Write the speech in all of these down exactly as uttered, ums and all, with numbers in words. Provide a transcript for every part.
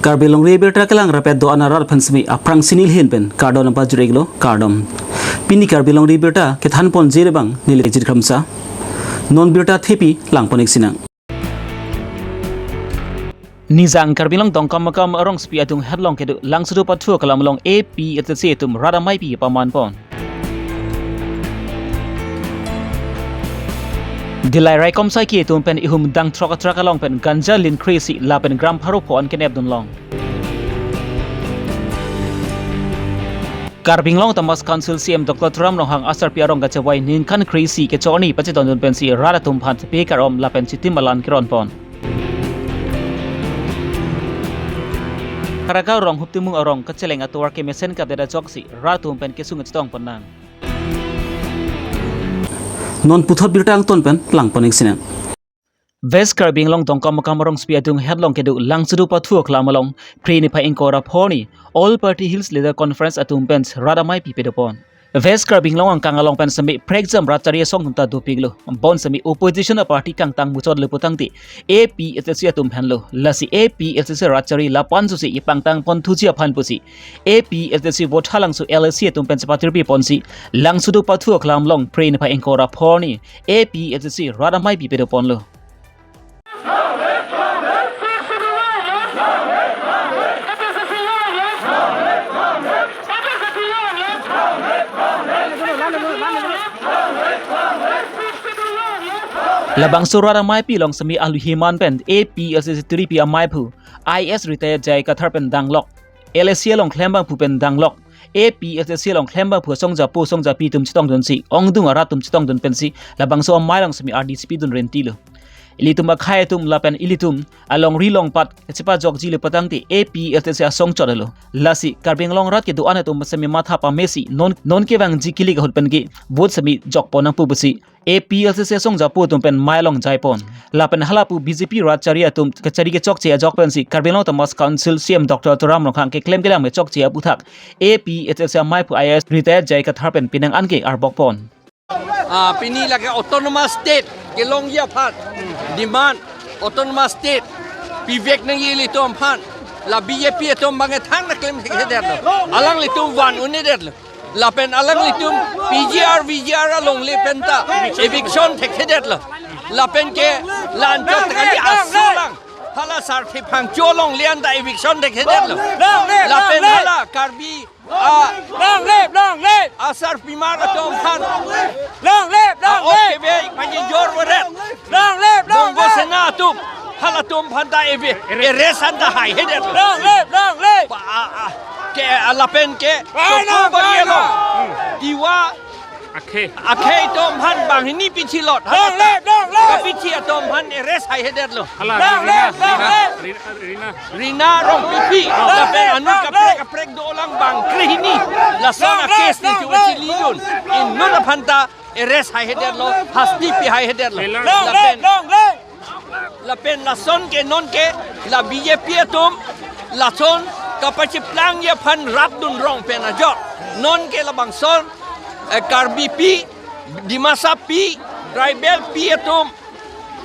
Karbi Longri Abirta kelang rapet do-an arat aphan semi aphrangsi neli ahin pen kardom nangpajir-iklo, kardom. Pini Karbi Longri Abirta kethan ponji abang neli Jit Kramsa. Non birta thepi lang pon-ik sinang. Nijang Karbi Anglong Dongkamukam arongsopi adung hetlong kedo Langsodo Pathu Aklam along A P H L C atum rat ameipi paman pon. Dillai raikom saiki atum pen ihum dang throk atrak along pen ganja lin kre-isi lapen gram pharo pho an kenep dunlong. Karbi Anglong Autonomous Council C E M Doctor Tuliram Ronghang asarpi arong kachevai ningkan kre-isi kechorni pachedondun pensi rat atum aphan chepi karom lapen chitim alan keron pon. Karagaon rong Huptimung arong kacheleng atovar kemesen kadet ajoksi rat atum pen kesung chetong pon nang. Non puthot birta angton pen lang pon-ik sinang. West Karbi Anglong Dongkamukam arongsopi adung hetlong kedo Langsodo Pathu Aklam along Phre niphai ingkoi ra pho arni All Party Hills Leader Conference atum pen rat ameipi pedo pon. West Karbi Anglong angkang along pen semi prekjam rat chari asong atum ta dopiklo. Bonsemi opposition a-party kangtang muchot le putangte A P H L C atum henlo. Lasi A P H L C rat chari lapu-an susi ipangtang pon thuji aphan pusi A P H L C Vothatlangso L A C atum pen chepatirpi ponsi Langsodo Pathu Aklam along Phre niphai ingkoi ra pho arni A P H L C rat ameipi pedo ponlo. Labangso rat ameipi along semi alu himan pen A P H L C tiripi ameiphu I A S retired J I Kathar pen danglok. L A C along klem abangphu pen danglok. A P H L C along klem abangphu asong japo asong japi atum chetongdunsi ongdung arat atum chetongdun pensi labangso amei along semi ardi chepidun rentilo. Ilitum akhei atum lapen ilitum alongri longpat chepajokji le putangte A P H L C asong chot lo. Lasi Karbi Anglong arat kedo-an atum semi matha pamesi non non kevangji kilik ahut pen ke vote semi jok pon nang pu pusi A P H L C asong japo atum pen mei along jai pon. Lapen halapu B J P rat chari atum kachari kechokche ajok pensi Karbi Anglong Autonomous Council C E M Doctor Tuliram Ronghang keklem kedam kechokche aputhak A P H L C ameiphu I A S retired J I Kathar pen pinang an ke arbok pon. Ah, pini lake autonomous state kelongji aphan demand, autonomous state pivek nangji ilitum aphan. La B J P atum bang-e thang na klem thekthedetlo. Alanglitum van un-edetlo. Lapen alanglitum P G R, V G R alongle penta eviction thekthedetlo. Lapen ke la-anchot kali aso lang. Hala Sarthe Phangcho alongle anta eviction thekthedetlo. Lapen hala Karbi, ah, long live, long live. Asarpimar atum aphan. Long live, long live. Oke be, pajinjor waret. Long live, long live. Bongo Sena atum, halatum aphan ta eve, arrest anta haihedetlo. Long live, long live. Ba, a, a, ke, a, lapen ke, Toko Bari along. Tiwa, akhei atum aphan banghini pithilot. Long live, long live. Kapithi atum aphan arrest haihedetlo. Long live, long live. Rina Rongpipi, lapen anut kaprek kaprek dolang bang krehini. Lason a-case nelitum chelidun. Inut aphan ta arrest haihedetlo, hasti pi haihedetlo. Long live, long live. Lapen lason ke non ke la B J P atum lason kapacheplangji aphan rapdun rong pen ajok. Non ke labangson, eh, Karbipi, Dimasapi, Tribalpi atum,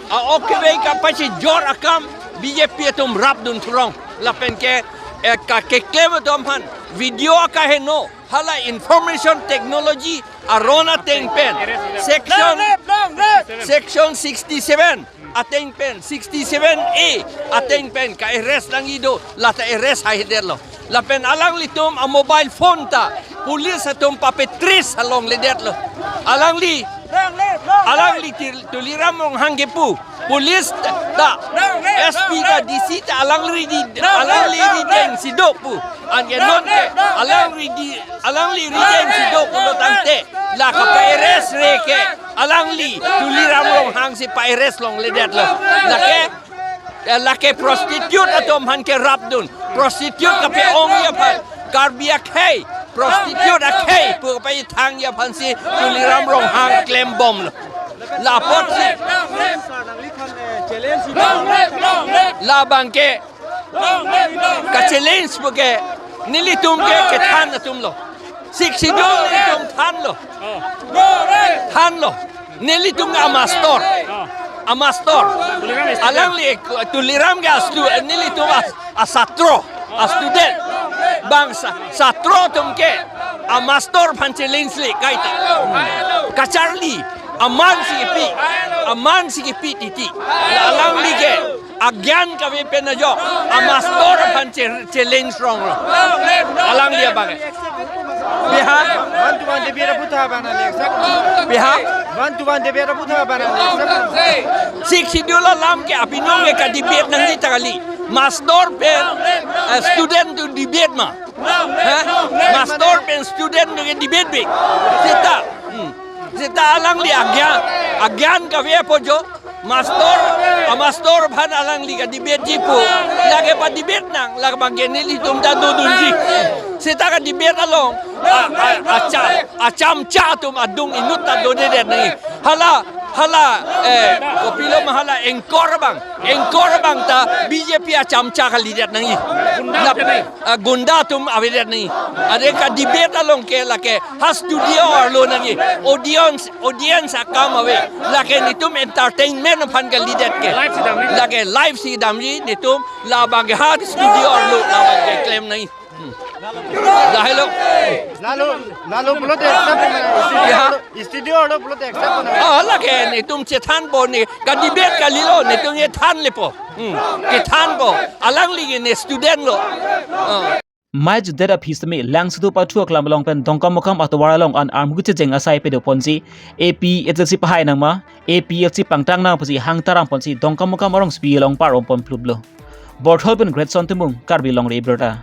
a-ok kevei kapachejor akam B J P atum rapdun thurong. Lapen ke, eh, ka keklem atum aphan video akaheno hala information technology aron ateng pen section, long live, long live. Section sixty-seven ateng pen, sixty-seven A ateng pen ka-arrest nangji do, lata arrest haihedetlo. Lapen alanglitum a-mobile phone ta police atum papetrace alongledetlo. Alangli, long live, long live. Alangli Til-, Tuliram Ronghang kepu police ta, S P ta, D C ta alangli ri-, alangli rideng si do pu. Anke non ke alangli ri-, alangli rideng si do pulo tangte la kapa-arrest re ke alangli Tuliram Ronghang si pa-arrest longledetlo. Lake, eh, lake prostitute atum aphan ke rapdun. Prostitute kape-ongji aphan. Karbi akhei, prostitute akhei pu kapaithangji aphansi Tuliram Ronghang klembomlo. La apotsi, labang ke ka-challenge pu ke nelitum ke kethan atumlo. Sixth Schedule nelitum thanlo. Thanlo. Nelitum a-master. Amastor. Alangli Tuliram ke astu, nelitum as, asatro, astudent. Bang sa, satro atum ke amastor aphan challenge le kaita. Kacharli, aman si kipi, aman si kipi titi. La alangli ke agyan kave pen ajo, amastor aphan che-, challenge ronglo. Alangli abang ke. Biha? One to one debate aphuthak abang nang accept. Biha? One to one debate aphuthak abang nang accept. Sixth Schedule alam ke apinong ke ka-debate nangji ta kali. Mastor pen, eh, student to debate ma. Ha? Mastor pen student to ke debate bi. Seta. Hmm. Seta alangli agyan, agyan kave apo jo. Mastor, amastor aphan alangli ka-debate ji pu. Lake pa-debate nang, lake abang ke nelitum ta dodunji. Seta ka-debate along, a, a, acha, achamcha atum adung inut ta dodedet nangji. Hala, hala, eh, kopilo ma hala anchor abang, anchor abang ta B J P achamcha kalidet nangji. Lap, ah, gunda atum avedet nangji. Ade ka-debate along ke lake ha studio arlo nangji. Audience, audience akam ave. Lake netum entertainment aphan kalidet ke. Live si damji. Lake live si damji netum labang ke ha studio arlo labang ke klem nangji. Hmm. Lahelo. Lalo, lalo pulote accept nang. Studio, ya, arlo, studio arlo pulote accept nang. Ah, lake netum chethanpo ne. Ka-debate kalilo, netum chethan lepo. Hmm. Kethanpo. Alangli ke ne student lo. Ah. Mai jutdet aphi sitame Langsodo pathu aklam along pen Dongkamukam atovar along an armu kechejeng asai pado ponsi A P H L C pahai nangma, A P H L C pangtang nang pusi hang taram ponsi Dongkamukam arongsopi along par-om pon pluplo. Borthol pen Greatson Timung, Karbi Longri Abirta.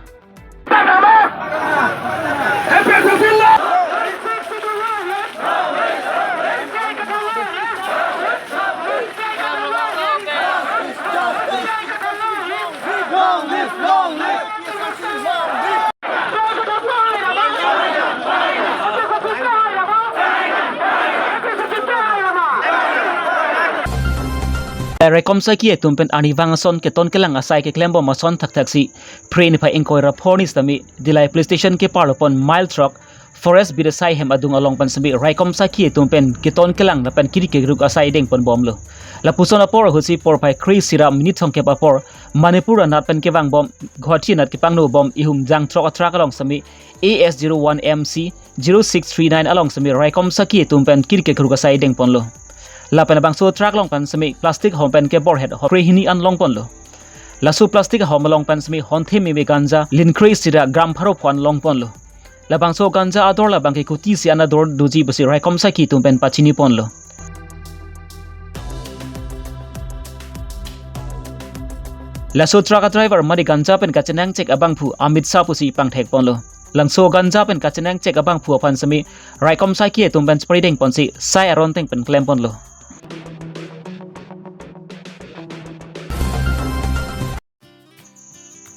Raikom Saki atum pen arnivang ason keton kelang asai keklembom ason thakthaksi Phre niphai ingkoi ra pho arni sitame Dillai Police Station keparlo pon mile throk Forest Bidasai hem adung along pen sitame Raikom Saki atum pen keton kelang lapen kiri kekruk asai dengponbomlo. Lapuson apor ahutsi porphai kre-isi ra minute thomkep apor Manipur anat pen kevangbom Guwahati anat kepangnobom ihum jangthrok atruck along sitame A S zero one M C zero six three nine along sitame Raikom Saki atum pen kiri kekruk asai dengponlo. Lapen labangso truck along pen sitame plastic ahom pen keborhet hot kre hini an longponlo. Laso plastic ahom along pen sitame honthe meme ganja lin kre-isi ra gram pharo pho an longponlo. Labangso ganja ador labang ke kotisi an ador doji pusi Raikom Saki atum pen pachiniponlo. Laso truck adriver mate ganja pen kachenangchek abangphu Amit Shah pusi pangthekponlo. Labangso ganja pen kachenangchek abangphu aphan sitame Raikom Saki atum pen chepari dengponsi sai aron ateng pen klemponlo.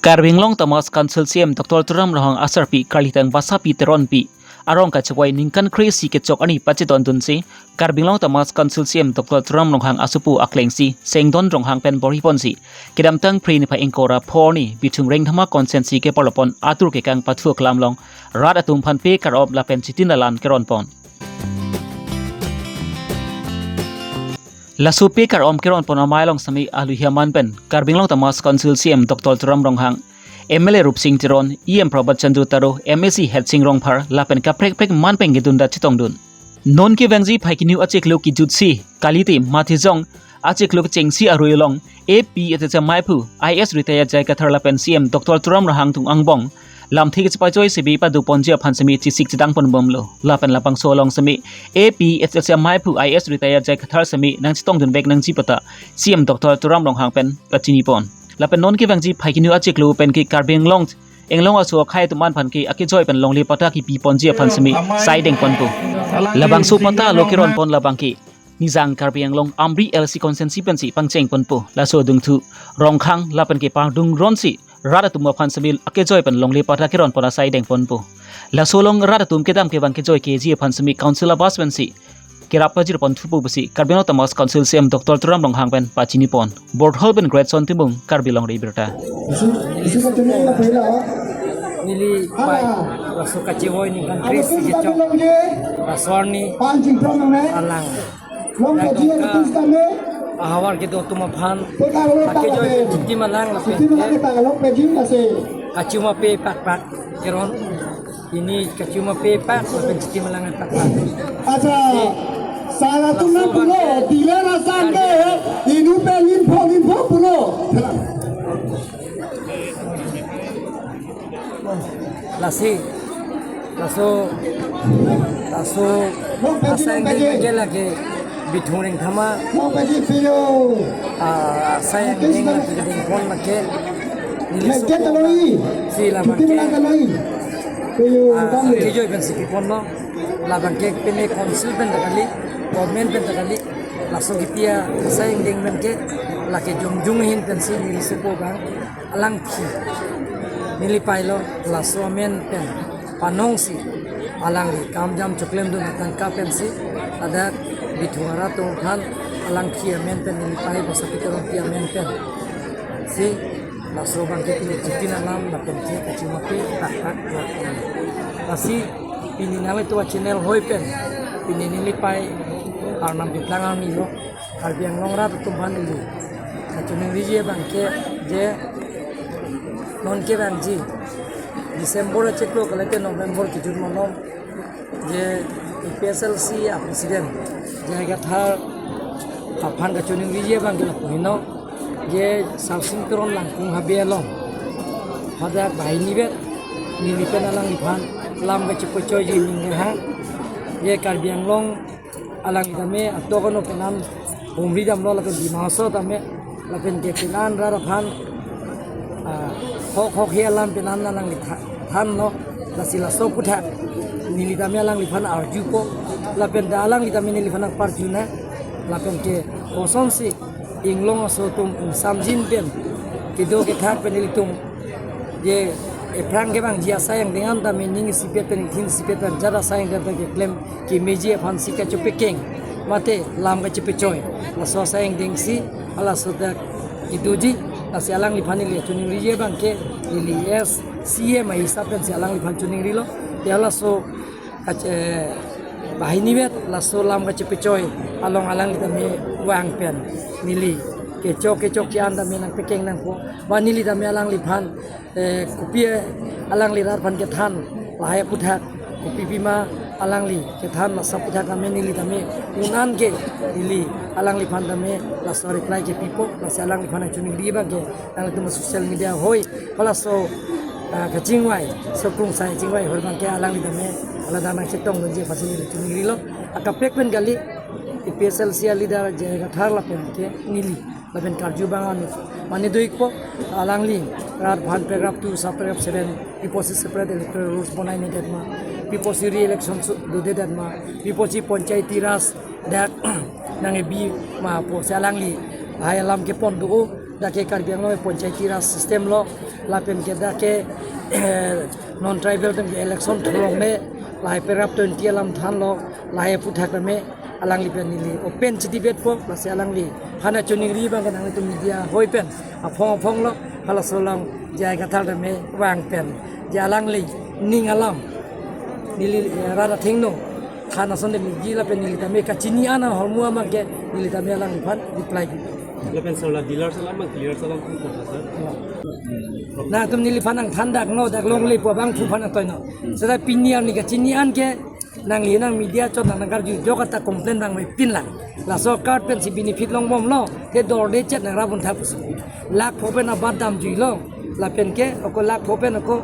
Karbi Anglong Autonomous Council C E M Doctor Tuliram Ronghang asarpi karlitang Basapi Teronpi arong kachevoi ningkan kre-isi kechok arni pachedondunsi Karbi Anglong Autonomous Council C E M Doctor Tuliram Ronghang asopo aklengsi Sengdon Ronghang pen borhiponsi kedamtang Phre niphai ingkoi ra pho arni Bithung Rengthama constituency keparlo pon atur kekang pathu aklam along rat atum aphan pe kar-om lapen chitin lalan keronpon. Laso pe kar-om keronpon amei along sitame aluhi aman pen Karbi Anglong Autonomous Council C E M Doctor Tuliram Ronghang, M L A Rupsing Teron, E M Prabhat Chandra Taro, M A C Hersing Rongphar lapen kaprek kaprek man pen kedun ta chetongdun. Non kevangji phaikinu achiklo kejutsi kalite Mathijong achiklo kechengsi arui along A P H L C amaiphu I A S retired J I Kathar lapen C E M Doctor Tuliram Ronghang atum angbong lamthe kachepachoi sibi padoponji aphan sitame chesik chedangponbomlo. Lapen labangso along sitame A P H L C amaiphu I A S retired J I Kathar sitame nangchetongdunvek nangji pu ta C E M Doctor Tuliram Ronghang pen pachinipon. Lapen non kevangji phaikinu achiklo pen ke Karbi Anglong, Anglong aso akhei atum an aphan ke akejoi pen longle patta kepiponji aphan sitame sai dengponpo. Labangso patta alo keronpon labang ke Nijang Karbi Anglong Amri L C constituency pensi pangchengponpo. Laso adungthu Rongkhang lapen ke pangdung ronsi rat atum aphan sitame akejoi pen longle patta keronpon asai dengponpo. Laso along rat atum kedam kevang kejoi keji aphan sitame Council Awas pensi kerap pajirponthupo pusi Karbi Anglong Autonomous Council C E M Doctor Tuliram Ronghang pen pachinipon. Borthol pen Greatson Timung, Karbi Longri Abirta. Neli pai laso kachevoi ningkan kre-isi kechok laso arni alang. Dongka Ahavar kedo atum aphan, akejoi chitim alang lapen ke kachuma pe pakpak keron. Pini kachuma pe pak lapen chitim alang pakpak. Acha, sar atum nangpulo, dealer asang ke, inut pen lim pho, lim pho pulo. Lasi, laso, laso asai angdeng ke lake Bithung Rengthama, ah, asai angdeng lake kedeng pon lake neli so si labang ke, ah, kejoi pensi kepon lo, labang ke pine council pen ta kali, government pen ta kali, laso kipi asai angdeng pen ke lake jongjung ahin pensi neli sopo abang alangphi neli pailo, laso amen pen panongsi alangli kam jam choklemdun atangka pensi ladak Bithung arat atum aphan alangphi amen pen neli pai, Basa Peter Rongpi amen pensi laso abang ke pini chitin alam lapen ke kachuma pe pakpak. Lasi pini nanglitum achannel hoi pen pini neli pai arnam keplang arni lo. Karbi Anglong arat atum aphan neli kachiningriji abang ke je non ke abang ji December achiklo kalite November kejut malom je A P H L C a president J I Kathar aphan kachiningriji abang ke lapu heno, je Sarsing Teron Langkung habe along hadak banghini vet neli pen alangliphan lam kachepachoiji ning ha, je Karbi Anglong alangli tame atok ano penan humri damlo lapen Dima Hasao tame lapen ke penan rat aphan, ah, hok hok he alam penan alangli tha-, thanlo, lasi laso aputhak neli tame alangliphan arjupo, lapen ta alangli tame neliphan nangparjuna, lapen ke kosonsi inglong aso atum ingsamjin pen kedo kethak pen nelitum je ephrang ke abang ji asai angdeng an tame ning isipet pen ingthin isipet pen jat asai angdeng ta keklem kemeji aphansi kachepekeng mate lam kachepechoi, laso asai angdeng si halaso ta kedoji. Lasi alangliphan neli chiningriji abang ke neli as C M ahisap pensi alangliphan chiningrilo. Te halaso kache-, banghini vet laso lam kachepechoi along alangli tame vang pen neli kechok kechok ke-an tame nangpekeng nangpo, ba neli tame alangliphan, eh, kopi alangli rat aphan kethan lahai aputhak, kopi pima alangli kethan laso aputhak tame neli tame un-an ke neli alangliphan tame laso reply kepipo. Lasi alangliphan nangchiningri abang ke nanglitum social media hoi halaso, ah, kachingvai, so krungsai chingvai hor abang ke alangli tame hala dan nangchetongdunji aphansi neli chiningrilo. Akaprek pen kali, A P H L C a leader J I Kathar lapen ke neli lapen karju abang anu mane do-ikpo, alangli rat aphan paragraph two sub paragraph seven pi apotsi separate electoral rules bonai nedet ma, pi apotsi re-election su-, dodedet ma, pi apotsi Panchayati Raj dak nang-ebi ma pusi alangli hai alam kepon do-o. Dak ke Karbi Anglong Panchayati Raj system lo, lapen ke dak ke, eh, non tribal atum ke election thulongle, lahai paragraph twenty alam thanlo, lahai aputhak tame alangli pen neli open chidebate po, lasi alangliphan nangchiningri abang ke nanglitum media hoi pen aphong aphong lo, halaso along J I Kathar tame vang pen je alangli ning alam neli, eh, rat athengno than ason de miji lapen neli tame kachini an ahormu abang ke neli tame alangliphan reply ki. Lapen sir la dealers alam abang clear alam pun kota sir. Nangtum neliphan nangthan dak no, dak longle pu abangphu aphan atoino. Seta pini arni kachini an ke nangli nang media chot nang nangkarju jok ata complain abang mepin lang. Laso card pensi benefit longbomlo, te dorde chet nangrap untha pusi. Lakh pho pen abat damjuilo. Lapen ke ako lakh pho pen ako,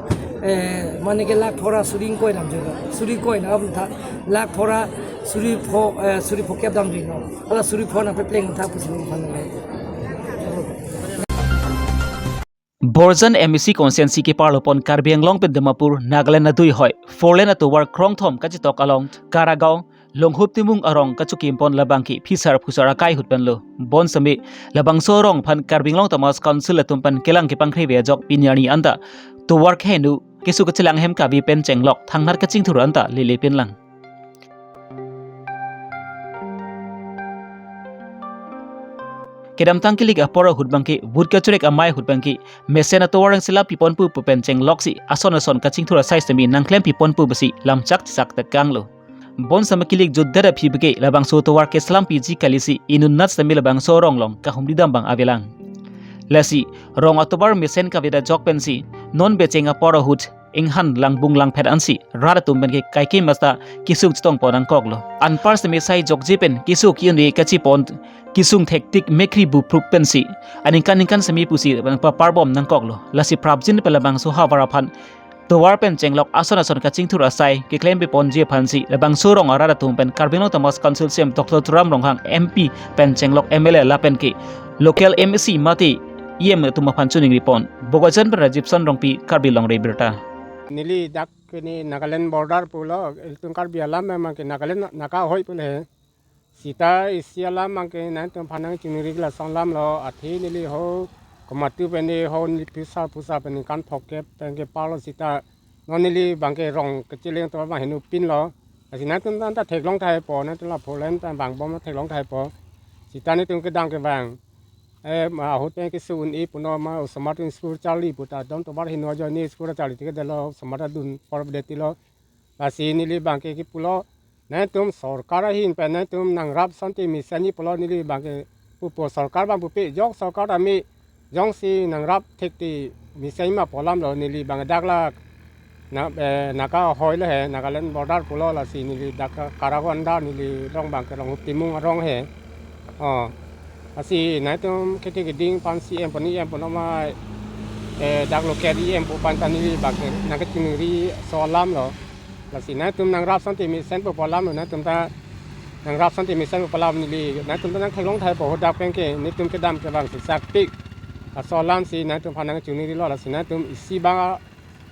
eh, mane ke lakh pho ra suri ingkoi damjuilo. Suri ingkoi nangrap untha. Lakh pho ra suri pho, eh, suri phokep damjuilo. Hala suri pho nangpepleng untha pusi nangphan nang. Borjan M A C constituency keparlopon Karbi Anglong pen Dimapur, Nagaland adui hoi four lane atovar krongthom kachetok along Karagaon, Longhup Timung arong kachokimpon labangke phisar phusar akai ahut penlo. Bonseme labangso arong aphan Karbi Anglong Autonomous Council atum pen kelang kepangkri ave ajok pini arni anta tovar kehenu keso kachelang hem kave pen chenglok thangnat kachingthur anta lele pinlang. Kedamtang kilik apor ahut abangke, vote kachorek amei ahut abangke, mesen atovar angse la piponpo pu pen chenglok si, ason ason kachingthur asai sitame nangklem piponpo pusi lamchak chak tekanglo. Bonsitame kilik jutdet aphi bike labangso tovar keselam piji kalisi inutnat sitame labangso rong along kahumri dam abang avelang. Lasi rong atovar mesen kaveda jok pensi non becheng apor ahut inghan langbung langphet ansi rat atum pen ke kaike masta kesung chetongpon nangkoklo. Anpar sitame sai jokje pen keso ke-un-e kachepon kesung thektik mekri buprup pensi aningkan ningkan sitame pusi nangpaparbom nangkoklo. Lasi prapjin pen labangso havar aphan tovar pen chenglok ason ason kachingthur asai keklem peponji aphansi labangso rong arat atum pen Karbi Anglong Autonomous Council C E M Doctor Tuliram Ronghang, M P pen chenglok M L A lapen ke local M A C mate E M atum aphan chiningripon. Bokajan pen Rajiv Son Rongpi, Karbi Longri Abirta. Neli dak ke ne Nagaland border pulo, ilitum Karbi alam abang ke Nagaland naka ahoi pulo he. Sita isi alam abang ke nangtum aphan nangchiningri ke lason alam lo, athe neli ho komat pen ne ho neli phusar phusar pen ningkan phongkep pen kepalo sita non neli abang ke rong kecheleng tovar abang henopinlo. Lasi nangtum ta theklong tahai po, nangtum la four lane ta vangbom theklong tahai po. Sita netum kedam kevang, eh, ma ahut pen keso un-e puno ma osomar atum school charli pu ta don tovar heno ajoine school charli thekthedetlo, osomar ta dun apor det-etlo. Lasi neli abang ke kipulo, nangtum sorkar ahin pen nangtum nangrap asonte mesenji pulo, neli abang ke pupo, sorkar abang pupe jok, sorkar ami jongsi nangrap thekti mesen ma pu alam lo, neli abang dak la na, eh, naka ahoi lo he, Nagaland border pulo, lasi neli dak Karago under, neli rong abang ke Ronghup Timung arong he. Oh. Lasi nangtum kethe keding aphan C E M pen E M pen ma, eh, dak local E M pu aphan ta neli abang ke nangkachiningri lason alam lo. Lasi nangtum nangrap asonte mesen pu alam lo, nangtum ta nangrap asonte mesen pu alam neli, nangtum ta nangtheklong tahai po, hadak pen ke netum kedam kevang si sakpik. Lason alam si nangtum aphan nangchiningrilo, lasi nangtum isi abang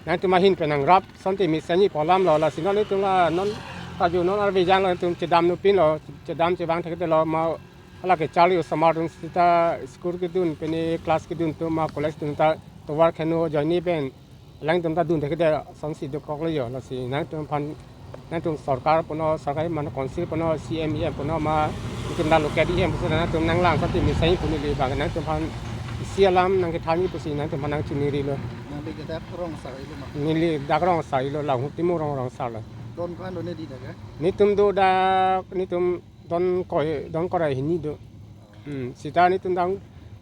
nangtum ahin pen nangrap asonte mesenji pu alam lo, lasi non netum la non ta jo non arve jang lo, netum chedam nopinlo, chedam chevang thekthedetlo ma hala kecharli osomar atum sita school kedun pen ne class kedun atum ma college kedun ta tovar heno ajoine pen alangtum ta dun thekthedet asonsi dokoklo jo, lasi nangtum aphan nangtum sorkar puno, sorkar mane council puno, C E M E M puno ma netum ta local E M pusi nangtum nanglang asonte mesenji pu neli abang nangtum aphan isi alam nangkethanji pusi nangtum aphan nangchiningrilo. Nangli ke dak rong asar-ilo ma? Neli dak rong asar-ilo, Ronghup Timung rong, rong asar lo. Don ko-an do neli dak ke? Netum do dak, netum don kroi, don kroi hini do. Hmm, sita netum dak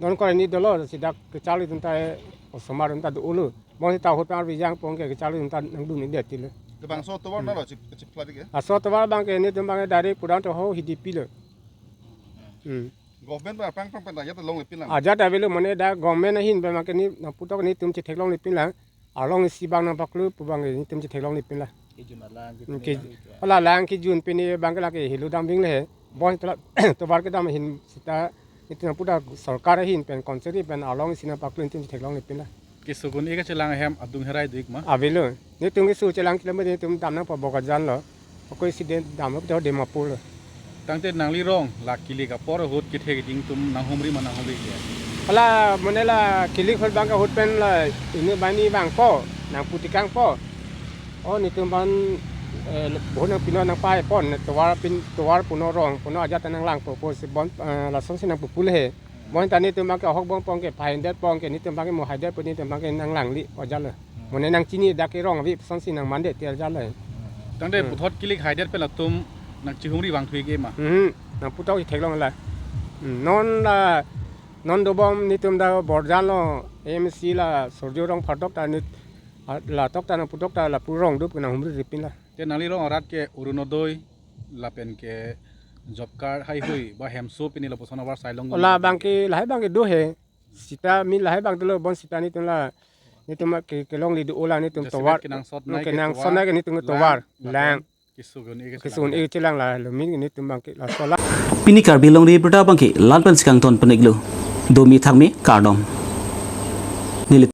don kroi hini dolo, sita kecharli atum ta, eh, osomar atum ta dolo. Bonsita ahut pen arve jang pon ke kecharli atum ta nangdun-edet-etlo. Labangso tovar na lo chip, chip pla ke? Laso tovar abang ke netum abang ke direct pudam to ho Hidipi lo. Hmm. Government abang aphrang aphrang ta ajat longle pinlang. Ajat avelo, mane dak government ahin abang ke ne nangputhot netum chetheklongle pinlang. Along isi abang nangpaklu pu abang ke netum chetheklongle pinlang. Kejun alang, hmm, kejun ke alang. Hala alang kejun pen ne abang ke lake helo dam ding le he. Bonsita la tovar kedam ahin sita netum nangputhot sorkar ahin pen council pen along isi nangpaklu, netum chetheklongle pinlang. Keso un-e kachelang ahem adung herai do-ik ma? Avelo. Netum keso chelang kilometer netum dam nangpo Bokajan lo. Ako isi de dam lo to Dimapur lo. Tangte nangli rong la kilik apor ahut kethe keding atum nanghumri ma nanghumri ke? Hala mane la kilik ahut abang ke ahut pen la inut banghini vangpo, nangpu tekangpo. Oh, netum aphan, eh, bahut nangpinon nangpaipon, tovar pin, tovar puno rong puno ajat ta nanglangpo pusi bon, eh, lasonsi nangpu pu le he. Bonsita netum abang ke ahok bom pon ke, pahai det pon ke, netum abang ke mo hai det pon, netum abang ke nanglangli ajat lo. Mane nangchini dak ke rong ave asonsi nangman det-et ajat lo. Tangte, hmm, puthot kilik haidet pen latum nangchihumri vangthu-ik ma? Hmm, nangputhot theklong la. Hmm, non la, non dobom netum dak Borjan lo, M C la Surjya Rongphar tok ta nit, a, la tok ta nangputhot ta lapu rong do pu nanghumri ripin la. Te nangli rong arat ke Orunodoi lapen ke job card haihui ba hemso pini lapuson abar sai long? Ola abang ke lahai abang ke do he. Sita min lahai abang dolo, bonsita netum la, netum ke, kelongledet-o la netum jasemet tovar. Kenangsot nai ke kenangsot tovar, nai ke netum ke tovar. Lang. Lang. Keso un-e ke keso un-e chelang. Chelang la, lo min netum abang ke laso la. Pini Karbi Longri Abirta abang ke la-an pensi kangton pon-iklo. Domi thakmi kardom. Neli